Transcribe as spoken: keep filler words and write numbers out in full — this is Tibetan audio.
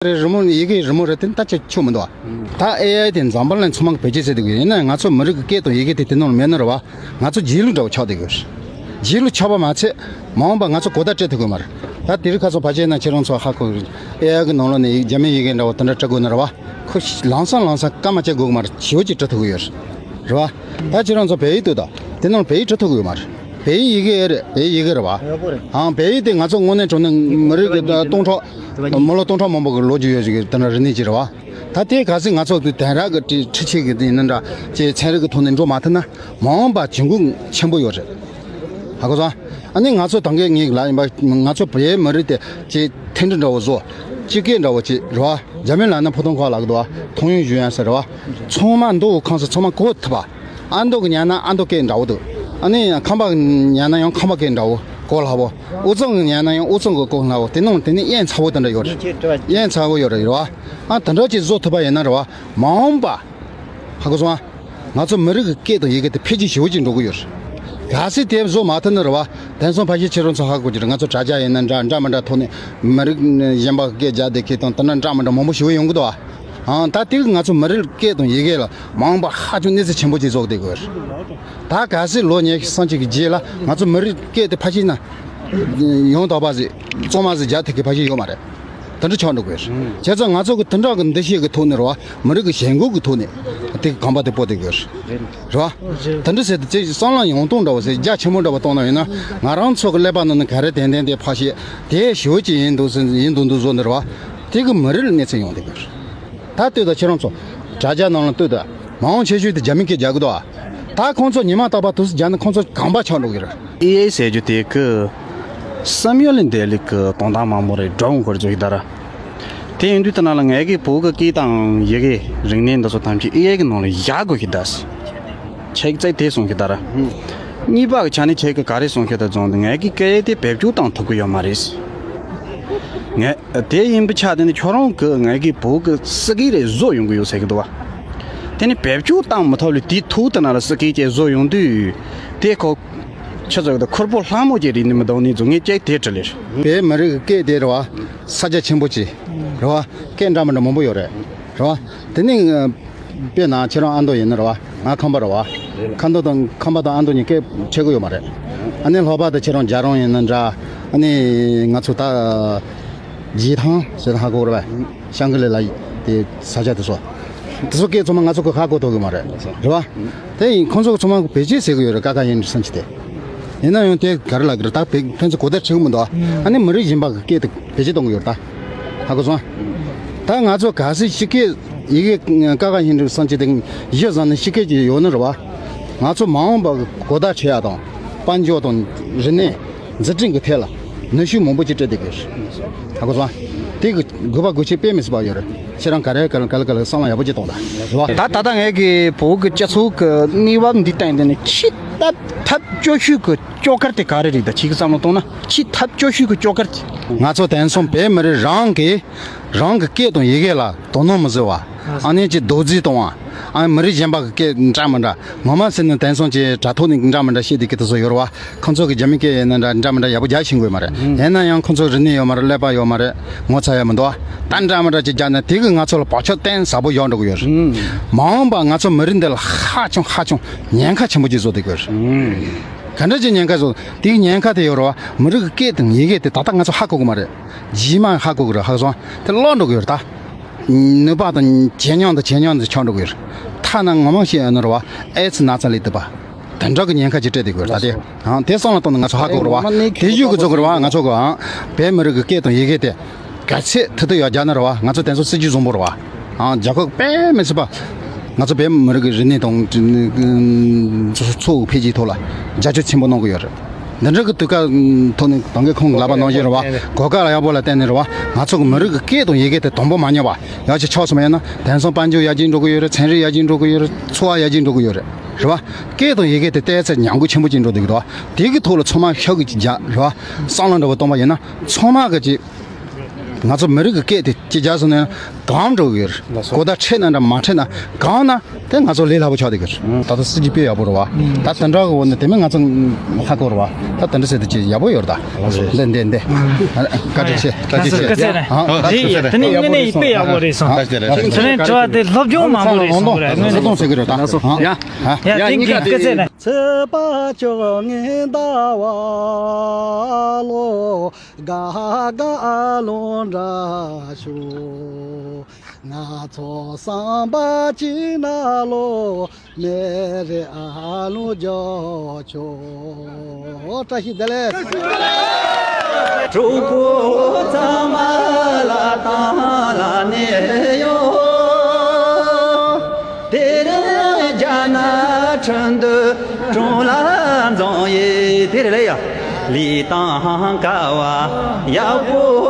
རི་མོ་ཡི་གེ་རི་མོ་རེད་དེ་ད་ཆ་ཆོ་མི་འདུག་བ། ད་ཨེ་ཨའི་དེ་འཛམ་བུ་གླིང་ཚང་མ་གི་བེད་སྤྱོད་བྱེད་དུ་ཡོད། ཡིན་ན་ང་ཚོ་མི་རིགས་ཀྱི་སྐད་དང་ཡི་གེ་དེ་དེ་ནང་ལ་མེད་ན་རེད་བ། ང་ཚོ་རྗེས་ལུས་འདྲ་བོ་ཆགས་བསྡད་ཡོད། རྗེས་ལུས་ཆགས་པ་མ་ཚད་མ་འོངས་པ་ང་ཚོ་གོ་བརྡ་སྤྲད་ཐུབ་ཀྱི་མ་རེད། ད་དེ་རིང་ཁ་སང་ཕལ་ཆེར་ན་ཁྱེད་རང་ཚོ་ཧ་གོ་གི་རེད། ཨེ་ཨའི་གི་ནང་ལོགས་ནས་རྒྱ་མིའི་ཡི་གེ་འདྲ་བོ་དེ་འདྲ་སྤྲད་དགོས་ན་རེད་བ། ཁོ་ལམ་སང་ལམ་སང་སྐར་མ་བཅད་དགོས་ཀྱི་མ་རེད། ཞེ་པོ་ཅིག་སྤྲད་ཐུབ་ཀྱི་ཡོད་རེད། རེད་བ། ད་ཁྱེད་རང་ཚོ་བལ་ཡུལ་དུ་ད་དེ་ནང་བལ་ཡུལ་སྤྲད་ཐུབ་ཀྱི་ཡོད་མ་རེད། བལ་ཡུལ་ཡི་གེ་རེད། བལ་ཡུལ་ཡི་གེ་རེད་བ། ཡག་པོ་རེད། ཨང་བལ་ཡུལ་དེ་ང་ཚོ་དངོས་གནས་དྲང་གནས་མི་རིགས་ཀྱི་སྟོང་ཕྲག་མི་ལོ་སྟོང་ཕྲག་མང་པོ་གི་ལོ་རྒྱུས་ཡོད་ཀྱི་དེ་འདྲ་རིག་གནས་ཅིག་རེད་བ། ད་དེ་གལ་སྲིད་ང་ཚོ་དེ་དེང་རབས་ཀྱི་ཁྲི་ཁྲི་ཆིག་གི་དེ་ཡིན་ན་འདྲ་ཅེས་ཚན་རིག་གི་ཐོག་ནས་འགྲོ་མ་ཐུབ་ན་མ་འོངས་པ་གྱོང་གུན་ཆེན་པོ་ཡོད་རེད། ཧ་གོ་སོང་། ཨ་ནི་ང་ཚོ་ད་གིན་ངས་ལབ་ཡིན་པ། ང་ཚོ་བོད་མི་རིགས་དེ་ཅིག་མཐུན་སྒྲིལ་འདྲ་བོ་བཟོ། སྤྱི་སྐད་འདྲ་བོ་ཅིག་རེད་བ། རྒྱ་མི་ལབ་ན་ཕུ་ཐུང་ཁ་ལབ་གི་འདུག་བ། ཐུང་ཡོན་ཞུ་ཡན་ཟེར་རེད་བ། ཚང་མ་མདོ་དབུས་ཁམས་གསུམ་ཚང་མ་གོ་ཐུབ་པ། ཨ་མདོ་གི་ཉན་ན་ཨ་མདོ་སྐད་འདྲ་བོ་འདུག་ཨ་ནི་ཁམས་པ་གི་ཉན་ན་ཡང་ཁམས་པ་སྐད་འདྲ་བོ་གོ་སླ་བོ། དབུས་གཙང་གི་ཉན་ན་ཡང་དབུས་གཙང་གི་གོ་སླ་བོ། དེ་ནང་དེ་ནི་དབྱིངས་ཚ་བོ་དེ་འདྲ་ཡོད་རེད། དབྱིངས་ཚ་བོ་ཡོད་རེད་རེད་བ། ཨ་དེ་འདྲ་ཅིག་བཟོ་ཐུབ་པ་ཡིན་ན་རེད་བ། མ་འོངས་པ། ཧ་གོ་སོང་ཨ། ང་ཚོ་མི་རིགས་ཀྱི་སྐད་དང་ཡི་གེ་དེ་འཕེལ་རྒྱས་ཞེ་པོ་ཅིག་འགྲོ་གི་ཡོད་རེད། གལ་སྲིད་དེ་བཟོ་མ་ཐུབ་ན་རེད་བ། དེང་སང་ཕལ་ཆེར་ཁྱེད་རང་ཚོ་ཧ་གོ་གི་རེད། ང་ཚོ་དྲ་རྒྱ་ཡིན་ན་འདྲ་འདྲ་མི་འདྲ་ཐོག་ནས་མི་རིགས་གཞན་པ་གི་སྐད་རྒྱག་བསྡད་མཁན་དང་དེ་འདྲ་འདྲ་མི་འདྲ་མང་པོ་ཞེ་པོ་ཡོང་གི་འདུག་ཨ། ཨང་ད་དེ་གིས་ང་ཚོ་མི་རིགས་སྐད་དང་ཡི་གེ་ལ་མ་འོངས་པ་ཧ་ཅང་གནོད་འཚེ་ཆེན་པོ་ཅིག་བཟོ་བསྡད་ཀྱི་ཡོད་རེད། ད་གལ་སྲིད་ལོ་ཉི་ཤུ་སུམ་ཅུ་གི་རྗེས་ལ་ང་ཚོ་མི་རིགས་སྐད་དེ་ཕལ་ཆེར་ན་ཡང་དག་པ་ཟིག་གཙང་མ་ཟིག་རྒྱག་ཐུབ་མཁན་ཕལ་ཆེར་ཡོད་མ་རེད། དེ་འདྲ་ཆགས་འགྲོ་གི་ཡོད་རེད། བྱས་ཙང་ང་ཚོ་གི་དེ་འདྲ་གི་འདུ་ཤེས་ཀྱི་ཐོག་ནས་རེད་བ། མི་རིགས་ཀྱི་ཞེན་ཁོག་གི་ཐོག་ནས་དེ་གི་གོམ་པ་དེ་སྤོ་བསྡད་ཀྱི་ཡོད་རེད། རེད་བ། དེ་འདྲ་ཟེར་དུས་ཅིག་བསམ་བློ་ཡང་སྟོང་འདྲ་བོ་ཟེར་རྒྱ་ཆེན་པོ་འདྲ་བོ་བཏང་ན་ཡིན་ན། ང་རང་ཚོ་གི་ཀླད་པ་ནང་ནས་ག་རེ་ཏན་ཏན་དེ་ཕར་བཤད་དེ་ཞེ་པོ་ཅིག་ཡིན་འདུག་ཟེར་ཡིན་འདུག་འདུག་བཟོ་ནས་རེད་བ། དེ་གི་མི་རིགས་ལ་གནོད་འཚེ་ཡོང་བསྡད་ཀྱི་ཡོད་རེད། ད་ལྟོས་དང་ཁྱེད་རང་ཚོ་དྲ་རྒྱ་ནང་ལ་ལྟོས་དང་། མང་ཆེ་ཤོས་དེ་རྒྱ་མི་སྐད་རྒྱག་གི་འདུག་ཨ། ད་ཁོང་ཚོ་ཉི་མ་རྟག་པར་དུས་སུ་རྒྱག་ན་ཁོང་ཚོ་གོམ་པ་ཆགས་འགྲོ་གི་རེད། ཨེ་ཨའི་ཟེར་རྒྱུ་དེ་གི་བསམ་ཡུལ་ལས་འདས་ལུགས་ཀྱི་དོན་དག་མང་པོ་རེད། འགྲོ་འོང་སྐོར་བརྗོད་ཀྱི་ད་ར། དེ་ཡིན་དུས་ད་ན་ལ་ངའི་གི་བོད་ཀྱི་སྐད་དང་ཡི་གེ་རིག་གནས་འདི་ཚོ་ཐམས་ཅད་ཨེ་ཨའི་གི་ནང་ལ་བཞག་དགོས་ཀྱི་ད་སི། ཁྱེད་ཀྱིས་དེ་གསུང་གི་ད་ར། གཉིས་པ་གི་ཆ་ནས་ཁྱེད་ཀྱིས་ག་རེ་གསུང་གི་ད་རྫོང་དུ་ངའི་གི་སྐད་དེ་བེད་སྤྱོད་བཏང་ཐུབ་ཀྱི་ཡོད་མ་རེད། ངས་དེ་ཡིན་པའི་ཆ་དེ་ནི་ཁྱོད་རང་གི་ངའི་གི་བོད་ཀྱི་སི་ཀི་རེ་བཟོ་ཡོང་གི་ཡོད་ཟེར་གི་འདུག་བ། དེ་ནི་བེད་སྤྱོད་བཏང་མི་ཐུབ་ལས་དེ་ཐུག་ད་ན་ལ་སི་ཀི་ཅེས་བཟོ་ཡོང་དུས་དེ་ཁོ། ཁྱོད་ཚོ་གི་ད་ཁུར་པོ་ལྷ་མོ་ཅེས་རིག་ནི་མི་འདུག་ནི་ཚོ་ངས་ཅེས་དེ་དྲི་ལེར། བོད་མི་རིགས་ཀྱི་སྐད་དེ་རེད་བ། ས་ཆ་ཆེན་པོ་ཅིག་རེད་བ། སྐད་འདྲ་མི་འདྲ་མང་པོ་ཡོད་རེད། རེད་བ། དེ་ནི། དཔེར་ན་ཁྱེད་རང་ཨ་མདོ་ཡིན་ན་རེད་བ། ང་ཁམས་པ་རེད་བ། ཁམས་པ་དང་ཁམས་པ་དང་ཨ་མདོ་གཉིས་སྐད་ཆེ་གི་ཡོད་མ་རེད། ཨ་ནི་ལྷག་པར་དུ་ཁྱེད་རང་རྒྱལ་རོང་ཡིན་ན་འདྲ། ཨ་ནི་ང་ཚོ་ད་རྗེས་ཐང་ཟེར་ཧ་གོ་རེད་བ། ཤང་ཀི་ལི་ལ་དེ་ས་ཆ་དེ་ཚོ། དེ་ཚོ་སྐད་ཚང་མ་ང་ཚོ་གི་ཧ་གོ་ཐུབ་གི་མ་རེད། རེད་བ། དེ་ཡིན་ཁོང་ཚོ་གི་ཚང་མ་བེད་སྤྱོད་བྱེད་གི་ཡོད་རེད། ཀ་ཁ་ཡིན་སམ་ཅི་དེ། ཡིན་ན་ཡང་དེ་ག་རེ་ལབ་གི་རེད། ད་བེད་ཕན་ཚུན་གོ་བརྡ་འཕྲོད་གི་མི་འདུག་ཨ་ནི་མི་རིགས་གཞན་པ་གི་སྐད་དེ་བེད་སྤྱོད་གཏོང་གི་ཡོད་རེད་ད། ཧ་གོ་སོང་ཨ། ད་ང་ཚོ་གལ་སྲིད་སྤྱི་སྐད་ཡི་གེ་ཀ་ཁ་ཡིན་འགྲིག་སམ་ཅི་དེ་གཞི་བཟུང་ནས་སྤྱི་སྐད་ཅིག་ཡོད་ན་རེད་བ། ང་ཚོ་མ་འོངས་པ་གི་གོ་བརྡ་འཕྲོད་ཡ་དང་། དཔལ་འབྱོར་དང་རིག་གནས། འཛུགས་སྐྲུན་གྱི་ཐད་ལ་ནུས་ཤུགས་མང་པོ་ཅིག་སྤྲད་བསྡད་དགོས། ཧ་གོ་སོང་། དེ་གི་དགོས་པ་དགོས་ཆེད་དཔེ་མི་སྲིད་པ་ཡོད་རེད། ཁྱེད་རང་ག་རེ་ག་ལ་ག་ལ་ག་ལ་བསམ་བློ་ཡག་པོ་ཅིག་གཏོང་དང་། རེད་བ། ད་ད་ལྟ་ངས་གི་བོད་ཀྱི་སྤྱི་ཚོགས་ཀྱི་གནས་བབ་འདི་སྟེང་དེ་ནས་ཆེས་ཐབས་ཐབས་སྐྱོ་ཤོས་ཀྱི་སྐྱོ་གར་དེ་ག་རེ་རེད། ད་ཁྱེད་ཀྱི་བསམ་བློ་གཏོང་ན་ཆེས་ཐབས་སྐྱོ་ཤོས་ཀྱི་སྐྱོ་གར་དེ། ང་ཚོ་དེང་སང་བོད་མི་རིགས་རང་གི་རང་གི་སྐད་དང་ཡི་གེ་ལ་དོ་སྣང་མི་བཟོ་བ། ཨ་ནི་ཅིག་རྡོག་རྫིས་གཏོང་བ། ཨ་མི་རིགས་གཞན་པ་གི་སྐད་འདྲ་མི་འདྲ། ངོ་མ་ཟེར་ན་དེང་སང་ཅིག་དྲ་ཐོག་ནས་འདྲ་མི་འདྲ་བཤད་བསྡད་ཀྱི་དེ་ཚོ་ཡོད་རེད་བ། ཁོང་ཚོ་གི་རྒྱ་མི་སྐད་ཡིན་ན་འདྲ་འདྲ་མི་འདྲ་ཡག་པོ་རྒྱག་ཤེས་ཀྱི་ཡོད་མ་རེད། ཡིན་ན་ཡང་ཁོང་ཚོ་རིག་གནས་ཡོད་མ་རེད། ཀླད་པ་ཡོད་མ་རེད། ངོ་ཚ་ཡ་མི་འདུག་ད་འདྲ་མི་འདྲ་ཅིག་རྒྱག་ན་དེ་གི་ང་ཚོ་ལ་བག་ཆགས་གཏིང་ཟབ་པོ་ཡོང་འགྲོ་གི་ཡོད་རེད། མ་འོངས་པ་ང་ཚོ་མི་རིགས་འདི་ལ་ཧ་ཅང་ཧ་ཅང་ཉེན་ཁ་ཆེན་པོ་ཅིག་བཟོ་བསྡད་ཀྱི་ཡོད་རེད། ག་འདྲ་ཅིག་ཉེན་ཁ་བཟོ། དེ་གི་ཉེན་ཁ་དེ་ཡོད་རེད་བ། མི་རིགས་ཀྱི་སྐད་དང་ཡི་གེ་དེ་ད་ལྟ་ང་ཚོ་ཧ་གོ་གི་མ་རེད། རྗེས་མ་ཧ་གོ་གི་རེད། ཧ་གོ་སོང་། དེ་ལོག་འགྲོ་གི་ཡོད་རེད་ད། ནུས་པ་དང་ཇེ་ཉུང་དང་ཇེ་ཉུང་དུ་ཆགས་འགྲོ་གི་ཡོད་རེད། ཐ་ན་ངོ་མ་བཤད་ཡོད་ན་རེད་བ། ཨེ་ཙི་ན་ཚ་ལས་འདས་པ། དེ་འདྲ་གི་ཉེན་ཁ་ཅིག་སྤྲད་བསྡད་ཀྱི་ཡོད་རེད་ད། དེ་ཨང་དེ་བསམ་བློ་གཏོང་ནས་ང་ཚོ་ཧ་གོ་གི་རེད་བ། དེ་བཞུགས་གི་བཟོ་གི་རེད་བ། ང་ཚོ་གི་ཨང་བོད་མི་རིགས་ཀྱི་སྐད་དང་ཡི་གེ་དེ་ག་ཚད་ཐུབ་ཐུབ་ཡར་རྒྱག་ན་རེད་བ། ང་ཚོ་དེང་སང་སྲིད་ཇུས་བཟང་པོ་རེད་བ། ཨང་རྒྱལ་ཁབ་དཔེ་མི་སྲིད་པ། ང་ཚོ་བོད་མི་རིགས་ཀྱི་རིག་གནས་དང་། ཚོ་འཕེལ་རྒྱས་ཐོག་ལ་རྒྱབ་སྐྱོར་ཆེན་པོ་གནང་གི་ཡོད་རེད། འདི་འདྲ་གི་དུས་སྐབས་ཐོག་ནས་ད་གིན་ཁོང་གི་ལབ་པ་ནང་བཞིན་རེད་བ། གོ་སྐབས་ཡག་པོ་ལ་བརྟེན་ནས་རེད་བ། ང་ཚོ་གི་མི་རིགས་ཀྱི་སྐད་དང་ཡི་གེ་དེ་དང་པོ་མ་ཉམས་པ་ཡག་ཅིག་ཆགས་སོང་བ་ཡིན་ན། དེང་སང་དཔལ་འབྱོར་ཡར་རྒྱས་འགྲོ་གི་ཡོད་རེད། ཚན་རིག་ཡར་རྒྱས་འགྲོ་གི་ཡོད་རེད། འཚོ་བ་ཡར་རྒྱས་འགྲོ་གི་ཡོད་རེད། རེད་བ། སྐད་དང་ཡི་གེ་དེ་བལྟས་ཚེ་ཉམས་རྒུད་ཆེན་པོ་ཅིག་འགྲོ་བསྡད་ཀྱི་འདུག་དེ་གི་ཐོག་ལ་ཚང་མ་ཤུགས་ཀྱིས་རྒྱག་རེད་བ། བསམ་བློ་འདྲ་བོ་གཏོང་བ་ཡིན་ན་ཚང་མ་གི་ཅིག་ང་ཚོ་མི་རིགས་ཀྱི་སྐད་དེ་གཅིག་རྒྱག་སོང་ན་གང་འགྲོ་གི་ཡོད་རེད། ལགས་སོ། གོ་བརྡ་འཕྲད་ན་འདྲ་མ་འཕྲད་ན་གང་ན་དེ་ང་ཚོ་ལས་སླ་པོ་ཆགས་བསྡད་ཀྱི་རེད། ད་ལྟ་སྲིད་ཇུས་དཔེ་ཡག་པོ་རེད་བ། ད་དེ་འདྲ་གི་འོག་ནས་དེ་མིན་ང་ཚོ་ཧ་གོ་རེད་བ། ད་དེ་འདྲ་ཟེར་དུས་ཅིག་ཡག་པོ་ཡོད་རེད་ད། ལགས་སོ། འདི་འདི་འདི། བཀའ་དྲིན་ཆེ། བཀའ་དྲིན་ཆེ། ལགས་སོ། ཨ། ལགས་སོ། དེ་ནི་དངོས་གནས་དཔེ་ཡག་པོ་རེད་སོང་། ཨ། ལགས་སོ། ལགས་སོ། དེ་རིང་དྲི་བ་དེ་སློབ་སྦྱོང་མང་པོ་རེད་སོང་རེད། ཨ། དངོས་གནས། ཚོགས་གཙོ་ཟེར་གི་རེད་ད། ལགས་སོ། ཨ། ཡ། ཡ། ཡ། དེང་གི་སྐུ་ཚེ་ན། ཚེས་པ་བཅོ་ལྔའི་ཟླ་བ་ལོ། དགའ་དགའ་ལོ་འདྲ་ཞུ། ང་ཚོ་བསམ་པ་གཅིག་ན་ལོ། མེ་རི་ཨ་ལོ་རྒྱོ་ཆོ། བཀྲ་ཤིས་བདེ་ལེགས། གྲོགས་པོ་ཚང་མ་ལ་དང་ལ་གནས་ཡོད། དེ་རིང་རྒྱ་ནག་ཁྲིན་ཏུའུ་གྲོང་ལ་འཛོམས་ཡོད། དེ་རེད་ལེ་ཡ། ལི་ཐང་ཀ་བ་ཡག་པོ།